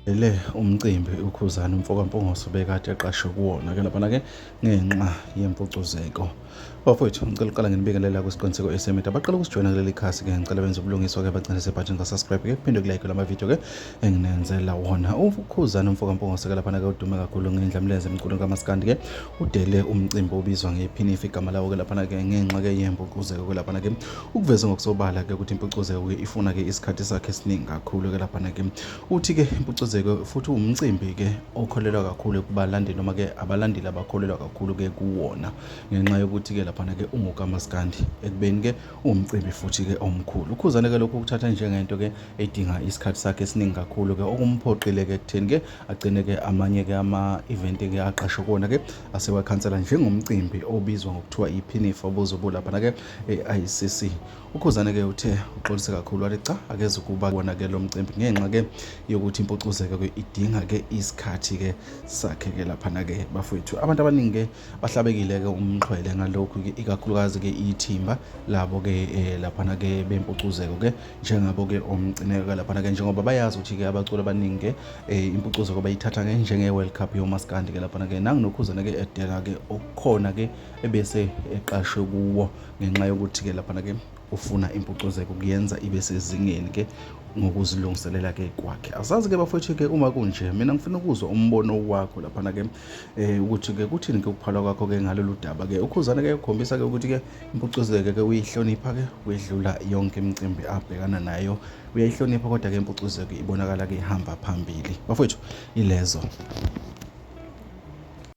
Umcimbi ukhuzana umfokaMpungose bekade eqashwe kuwona-ke laphana-ke ngenxa yempucuzeko. Bafowethu, ngicela ukuqala nginibikelela kwisiqiniseko esemida. Baqala ukusijoyina kuleli khasi-ke ngicela benze ubulungiswa-ke bagcine sebhatsheni ka-subscribe-ke kuphinde kulike la mavidiyo-ke enginenzela wona. Ukhuzana umfokaMpungose-ke laphana-ke udume kakhulu ngendlamleze emculweni kamaskandi-ke udele umcimbi obizwa ngephinifa igama lawo-ke laphana-ke ngenxa-ke yempucuzeko-ke laphana-ke ukuveza ngokusobala-ke ukuthi impucuzeko-ke ifuna-ke isikhathi sakhe esiningi kakhulu-ke laphana-ke uthi-ke impucuzeko futhi umcimbi-ke okholelwa kakhulu kubalandeli noma-ke abalandeli abakholelwa kakhulu-ke kuwona ngenxa yokuthi-ke laphana-ke ungukamaskandi ekubeni-ke umcimbi futhi-ke omkhulu. Ukhuzane-ke lokhu ukuthatha njengento-ke edinga isikhathi sakhe esiningi kakhulu-ke okumphoqile-ke ekutheni-ke agcine-ke amanye-ke ama-event-ke aqashwe kuwona-ke asewakhansela njengomcimbi obizwa ngokuthiwa iphinifa obuzobu laphana-ke e-ICC. Ukhuzane-ke uthe uxolise kakhulu wathi cha akeze ukuba wona-ke lo mcimbi ngenxa-ke yokuthi impucuzeko-ke idinga-ke isikhathi-ke sakhe-ke laphana-ke bafowethu. Abantu abaningi-ke bahlabekile-ke umxhwele ngalokhu-ke ikakhulukazi-ke ithimba labo-ke laphana-ke bempucuzeko-ke njengabo-ke omgcineko laphana-ke njengoba bayazi ukuthi-ke abaculi abaningi-ke impucuzeko bayithatha-ke njenge-World Cup yomaskandi-ke laphana-ke nangunokhuzane-ke edela-ke okukhona-ke ebese eqashwe kuwo ngenxa yokuthi-ke laphana-ke ufuna impucuzeko kuyenza ibe sezingeni-ke ngokuzilungiselela-ke kwakhe. Asazi-ke bafowethu-ke uma kunje mina ngifuna ukuzwa umbono wakho laphana-ke ukuthi-ke kuthini-ke ukuphala kwakho-ke ngalolu daba-ke. Ukhuzane-ke ukhombisa-ke ukuthi-ke impucuzeko-ke uyihlonipha-ke wedlula yonke imicimbi abhekana nayo uyayihlonipha, kodwa-ke impucuzeko ibonakala-ke ihamba phambili. Bafowethu ilezo.